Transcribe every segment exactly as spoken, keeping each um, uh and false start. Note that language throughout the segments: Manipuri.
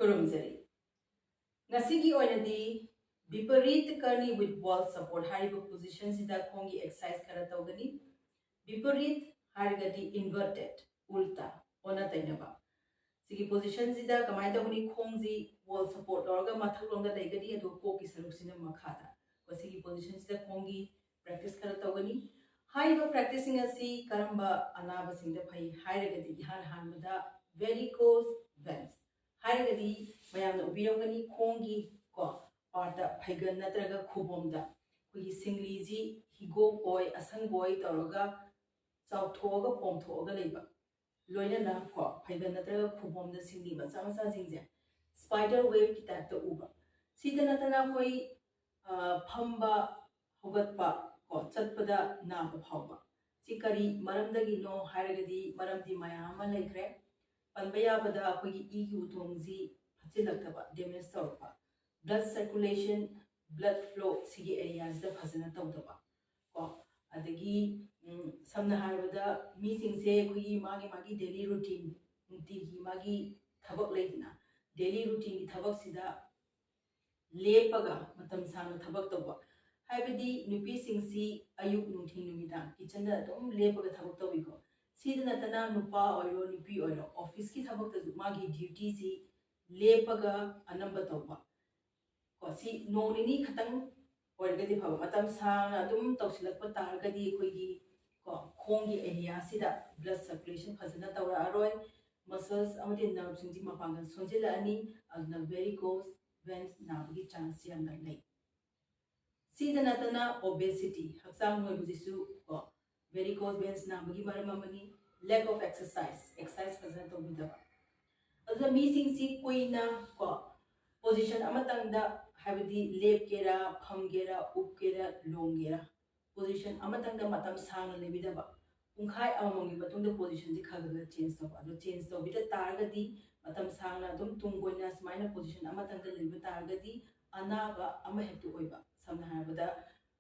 ꯈꯨꯔꯨꯝꯖꯔꯤ꯫ ꯉꯁꯤꯒꯤ ꯑꯣꯏꯅꯗꯤ Viparit Karni with wall support ꯍꯥꯏꯔꯤꯕ position ꯁꯤꯗ ꯈꯣꯡꯒꯤ exercise ꯈꯔ ꯇꯧꯒꯅꯤ꯫ Viparit ꯍꯥꯏꯔꯒꯗꯤ inverted, ꯎꯜꯇꯥ, ꯑꯣꯟꯅ ꯇꯩꯅꯕ꯫ ꯁꯤꯒꯤ position ꯁꯤꯗ ꯀꯃꯥꯏꯅ ꯇꯧꯒꯅꯤ? ꯈꯣꯡꯁꯤ wall support ꯂꯧꯔꯒ ꯃꯊꯛꯂꯣꯝꯗ ꯂꯩꯒꯅꯤ, ꯑꯗꯨꯒ ꯀꯣꯛꯀꯤ ꯁꯔꯨꯛꯁꯤꯅ ꯃꯈꯥꯗ꯫ ꯀꯣ, ꯁꯤꯒꯤ position ꯁꯤꯗ ꯈꯣꯡꯒꯤ practice ꯈꯔ ꯇꯧꯒꯅꯤ꯫ ꯍꯥꯏꯔꯤꯕ practice ꯁꯤꯡ ꯑꯁꯤ ꯀꯔꯝꯕ ꯑꯅꯥꯕꯁꯤꯡꯗ ꯐꯩ ꯍꯥꯏꯔꯒꯗꯤ, ꯏꯍꯥꯟ ꯍꯥꯟꯕꯗ varicose veins ꯍꯥꯏꯔꯒꯗꯤ, ꯃꯌꯥꯝꯅ ꯎꯕꯤꯔꯝꯒꯅꯤ, ꯈꯣꯡꯒꯤ, ꯀꯣ, part ꯇ, ꯐꯩꯒꯟ ꯅꯠꯇ꯭ꯔꯒ ꯈꯨꯕꯣꯝꯗ ꯑꯩꯈꯣꯏꯒꯤ ꯁꯤꯡꯂꯤꯁꯤ ꯍꯤꯒꯣꯛ ꯑꯣꯏ, ꯑꯁꯪꯕ ꯑꯣꯏ ꯇꯧꯔꯒ ꯆꯥꯎꯊꯣꯛꯑꯒ ꯄꯣꯝꯊꯣꯛꯑꯒ ꯂꯩꯕ, ꯂꯣꯏꯅꯅ, ꯀꯣ, ꯐꯩꯒꯟ ꯅꯠꯇ꯭ꯔꯒ ꯈꯨꯕꯣꯝꯗ ꯁꯤꯡꯂꯤ ꯃꯆꯥ ꯃꯆꯥꯁꯤꯡꯁꯦ spider web ꯀꯤ type ꯇ ꯎꯕ꯫ ꯁꯤꯗ ꯅꯠꯇꯅ ꯑꯩꯈꯣꯏ, ꯑ, ꯐꯝꯕ, ꯍꯧꯒꯠꯄ, ꯀꯣ, ꯆꯠꯄꯗ ꯅꯥꯕ ꯐꯥꯎꯕ꯫ ꯁꯤ ꯀꯔꯤ ꯃꯔꯝꯗꯒꯤꯅꯣ ꯍꯥꯏꯔꯒꯗꯤ, ꯃꯔꯝꯗꯤ ꯃꯌꯥꯝ ꯑꯃ ꯂꯩꯈ꯭ꯔꯦ꯫ ꯄꯟꯕ ꯌꯥꯕꯗ, ꯑꯩꯈꯣꯏꯒꯤ ꯏꯒꯤ ꯎꯇꯣꯡꯁꯤ ꯐꯠꯆꯤꯜꯂꯛꯇꯕ, damage ꯇꯧꯔꯛꯄ, blood circulation, blood flow ꯁꯤꯒꯤ area ꯁꯤꯗ ꯐꯖꯅ ꯇꯧꯗꯕ, ꯀꯣ, ꯑꯗꯒꯤ, ꯎꯝ, ꯁꯝꯅ ꯍꯥꯏꯔꯕꯗ, ꯃꯤꯁꯤꯡꯁꯦ ꯑꯩꯈꯣꯏꯒꯤ ꯃꯥꯒꯤ ꯃꯥꯒꯤ daily routine, ꯅꯨꯡꯇꯤꯒꯤ ꯃꯥꯒꯤ ꯊꯕꯛ ꯂꯩꯗꯅ, daily routine ꯒꯤ ꯊꯕꯛꯁꯤꯗ ꯂꯦꯞꯄꯒ ꯃꯇꯝ ꯁꯥꯡꯅ ꯊꯕꯛ ꯇꯧꯕ, ꯍꯥꯏꯕꯗꯤ ꯅꯨꯄꯤꯁꯤꯡꯁꯤ ꯑꯌꯨꯛ, ꯅꯨꯡꯊꯤꯜ, ꯅꯨꯃꯤꯗꯥꯡ kitchen ꯗ ꯑꯗꯨꯝ ꯂꯦꯞꯄꯒ ꯊꯕꯛ ꯇꯧꯏꯀꯣ꯫ ꯁꯤꯗ ꯅꯠꯇꯅ ꯅꯨꯄꯥ ꯑꯣꯏꯔꯣ, ꯅꯨꯄꯤ ꯑꯣꯏꯔꯣ, office ꯀꯤ ꯊꯕꯛꯇꯁꯨ ꯃꯥꯒꯤ duty ꯁꯤ ꯂꯦꯞꯄꯒ ꯑꯅꯝꯕ ꯇꯧꯕ꯫ ꯀꯣ, ꯁꯤ ꯅꯣꯡ ꯅꯤꯅꯤ ꯈꯛꯇꯪ ꯑꯣꯏꯔꯒꯗꯤ ꯐꯕ, ꯃꯇꯝ ꯁꯥꯡꯅ ꯑꯗꯨꯝ ꯇꯧꯁꯤꯜꯂꯛꯄ ꯇꯥꯔꯒꯗꯤ ꯑꯩꯈꯣꯏꯒꯤ, ꯀꯣ, ꯈꯣꯡꯒꯤ area ꯁꯤꯗ blood circulation ꯐꯖꯅ ꯇꯧꯔꯛꯑꯔꯣꯏ, muscles ꯑꯃꯗꯤ nerve ꯁꯤꯡꯁꯤ ꯃꯄꯥꯡꯒꯜ ꯁꯣꯟꯖꯤꯜꯂꯛꯑꯅꯤ, ꯑꯗꯨꯅ varicose veins ꯅꯥꯕꯒꯤ chance ꯌꯥꯝꯅ ꯂꯩ꯫ ꯁꯤꯗ ꯅꯠꯇꯅ obesity, ꯍꯛꯆꯥꯡ ꯅꯣꯏꯕꯁꯤꯁꯨ, ꯀꯣ, varicose veins ꯅꯥꯕꯒꯤ ꯃꯔꯝ ꯑꯃꯅꯤ꯫ Lack of exercise, exercise ꯐꯖꯅ ꯇꯧꯕꯤꯗꯕ꯫ ꯑꯗꯨꯅ ꯃꯤꯁꯤꯡꯁꯤ ꯀꯨꯏꯅ, ꯀꯣ, position ꯑꯃꯇꯪꯗ, ꯍꯥꯏꯕꯗꯤ ꯂꯦꯞꯀꯦꯔꯥ, ꯐꯝꯒꯦꯔꯥ, ꯎꯞꯀꯦꯔꯥ, ꯂꯣꯡꯒꯦꯔꯥ, position ꯑꯃꯇꯪꯗ ꯃꯇꯝ ꯁꯥꯡꯅ ꯂꯩꯕꯤꯗꯕ, ꯄꯨꯡꯈꯥꯏ ꯑꯃꯃꯝꯒꯤ ꯃꯇꯨꯡꯗ position ꯁꯤ ꯈꯔ ꯈꯔ change ꯇꯧꯕ꯫ ꯑꯗꯣ change ꯇꯧꯕꯤꯗ ꯇꯥꯔꯒꯗꯤ, ꯃꯇꯝ ꯁꯥꯡꯅ ꯑꯗꯨꯝ ꯇꯨꯡ ꯀꯣꯏꯅ ꯁꯨꯃꯥꯏꯅ position ꯑꯃꯇꯪꯗ ꯂꯩꯕ ꯇꯥꯔꯒꯗꯤ, ꯑꯅꯥꯕ ꯑꯃ ꯍꯦꯛꯇ ꯑꯣꯏꯕ, ꯁꯝꯅ ꯍꯥꯏꯔꯕꯗ,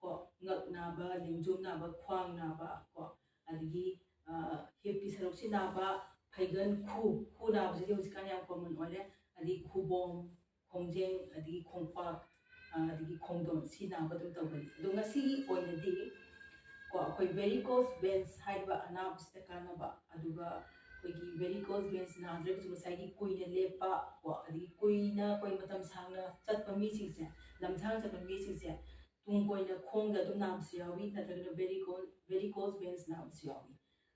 ꯀꯣ, ꯉꯛ ꯅꯥꯕ, ꯂꯦꯡꯖꯨꯝ ꯅꯥꯕ, ꯈ꯭ꯋꯥꯡ ꯅꯥꯕ, ꯀꯣ, ꯑꯗꯒꯤ, ꯑ, hip ꯀꯤ ꯁꯔꯨꯛꯁꯤ ꯅꯥꯕ, ꯐꯩꯒꯟ, ꯈꯨ ꯈꯨ ꯅꯥꯕꯁꯤꯗꯤ ꯍꯧꯖꯤꯛꯀꯥꯟ ꯌꯥꯝ ꯀꯣꯃꯟ ꯑꯣꯏꯔꯦ꯫ ꯑꯗꯒꯤ ꯈꯨꯕꯣꯝ, ꯈꯣꯡꯖꯦꯡ, ꯑꯗꯒꯤ ꯈꯣꯡꯄꯥꯛ, ꯑꯗꯒꯤ ꯈꯣꯡꯗꯣꯟ, ꯁꯤ ꯅꯥꯕ ꯑꯗꯨꯝ ꯇꯧꯒꯜꯂꯤ꯫ ꯑꯗꯣ ꯉꯁꯤꯒꯤ ꯑꯣꯏꯅꯗꯤ ꯀꯣ ꯑꯩꯈꯣꯏ ꯚꯦꯔꯤꯀꯣꯁ ꯚꯦꯟꯁ ꯍꯥꯏꯔꯤꯕ ꯑꯅꯥꯕꯁꯤꯗ ꯀꯥꯟꯅꯕ, ꯑꯗꯨꯒ ꯑꯩꯈꯣꯏꯒꯤ ꯚꯦꯔꯤꯀꯣꯁ ꯚꯦꯟꯁ ꯅꯥꯗ꯭ꯔꯒꯁꯨ ꯉꯁꯥꯏꯒꯤ ꯀꯨꯏꯅ ꯂꯦꯞꯄ ꯀꯣ, ꯑꯗꯒꯤ ꯀꯨꯏꯅ ꯑꯩꯈꯣꯏ ꯃꯇꯝ ꯁꯥꯡꯅ ꯆꯠꯄ ꯃꯤꯁꯤꯡꯁꯦ, ꯂꯝꯁꯥꯡ ꯆꯠꯄ ꯃꯤꯁꯤꯡꯁꯦ ꯇꯨꯡ ꯀꯣꯏꯅ ꯈꯣꯡꯗ ꯑꯗꯨꯝ ꯅꯥꯕꯁꯨ ꯌꯥꯎꯏ, ꯅꯠꯇ꯭ꯔꯒꯅ ꯚꯦꯔꯤꯀꯣ ꯚꯦꯔꯤꯀꯣꯁ ꯚꯦꯟꯁ ꯅꯥꯕꯁꯨ ꯌꯥꯎꯏ꯫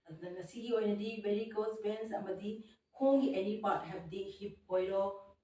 ꯑꯗꯨꯅ ꯉꯁꯤꯒꯤ ꯑꯣꯏꯅꯗꯤ ꯚꯦꯔꯤꯀꯣꯁ ꯚꯦꯟꯁ ꯑꯃꯗꯤ ꯈꯣꯡꯒꯤ ꯑꯦꯅꯤ ꯄꯥꯔꯠ, ꯍꯥꯏꯕꯗꯤ ꯍꯤꯞ ꯑꯣꯏꯔꯣ,